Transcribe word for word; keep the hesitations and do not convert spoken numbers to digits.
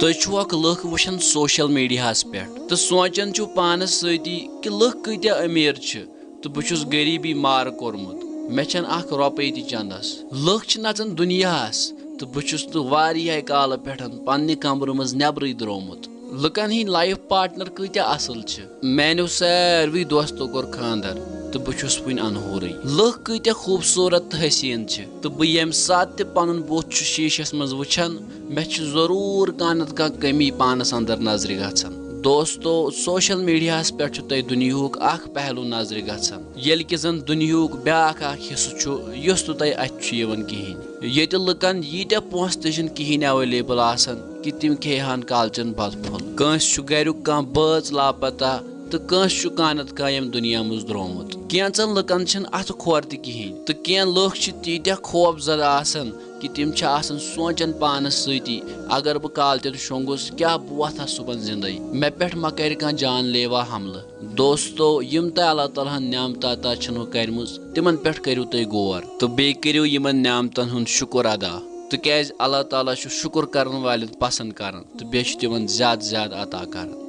تُہۍ چھِو اکھ لُکھ وٕچھان سوشل میڈیاہس پٮ۪ٹھ تہٕ سونٛچان چھِو پانس سۭتی کہِ لُکھ کۭتیاہ أمیٖر چھِ تہٕ بہٕ چھُس غریٖبی مارٕ کوٚرمُت، مےٚ چھَنہٕ اکھ رۄپَے تہِ چندس۔ لُکھ چھِ نژان دُنیاہس تہٕ بہٕ چھُس نہٕ واریاہ کالہٕ پٮ۪ٹھ پننہِ کمرٕ منٛز نٮ۪برٕے درٛامُت۔ لُکن ہٕنٛدۍ لایف پارٹنر کۭتیاہ اصل چھِ۔ میانیو ساروٕے دوستو کوٚر خاندر تہٕ بہٕ چھُس وُنہِ انہورٕے۔ لُکھ کۭتیاہ خوٗبصوٗرت تہٕ حسیٖن چھِ تہٕ بہٕ ییٚمہِ ساتہٕ تہِ پنُن بُتھ چھُس شیٖشس منٛز وٕچھان، مےٚ چھُ ضروٗر کانٛہہ نتہٕ کانٛہہ کٔمی پانس اندر نظرِ گژھان۔ دوستو، سوشل میڈیاہس پٮ۪ٹھ چھُ تۄہہِ دُنیاہُک اکھ پہلو نظرِ گژھان، ییٚلہِ کہِ زن دُنیاہُک بیٛاکھ اکھ حصہٕ چھُ، یُس نہٕ تۄہہِ اتھِ چھُ یِوان کِہیٖنۍ۔ ییٚتہِ لُکن ییٖتیٛاہ پونٛسہٕ تہِ چھِنہٕ کِہیٖنۍ ایویلیبل آسان کہِ تِم کھیٚیہِ ہن کالچن بتہٕ پھوٚل۔ کٲنٛسہِ چھُ گریُک کانٛہہ بٲژ لاپتہ تہٕ کٲنٛسہِ چھُ کانٛہہ نتہٕ کانٛہہ ییٚمہِ دُنیا منٛز درٛامُت۔ کینٛژن لُکن چھِنہٕ اتھٕ کھور تہِ کِہیٖنۍ تہٕ کینٛہہ لُکھ چھِ تیٖتیٛاہ خوف زدٕ آسان کہِ تِم چھِ آسان سونٛچان پانس سۭتی، اگر بہٕ کالچن شۄنٛگُس، کیٛاہ بہٕ وۄتھا صُبحن زندے؟ مےٚ پٮ۪ٹھ ما کرِ کانٛہہ جان لیوا حملہٕ؟ دوستو، یِم تۄہہِ اللہ تعالیٰ ہن نعمتہٕ عطا چھِنو کرِمٕژ، تِمن پٮ۪ٹھ کٔرِو تُہۍ غور تہٕ بیٚیہِ کٔرِو یِمن نعمتن ہُنٛد شُکر ادا، تِکیازِ اللہ تعالیٰ چھُ شُکر کرن والٮ۪ن پسند کران تہٕ بیٚیہِ چھُ تِمن زیادٕ زیادٕ عطا کران۔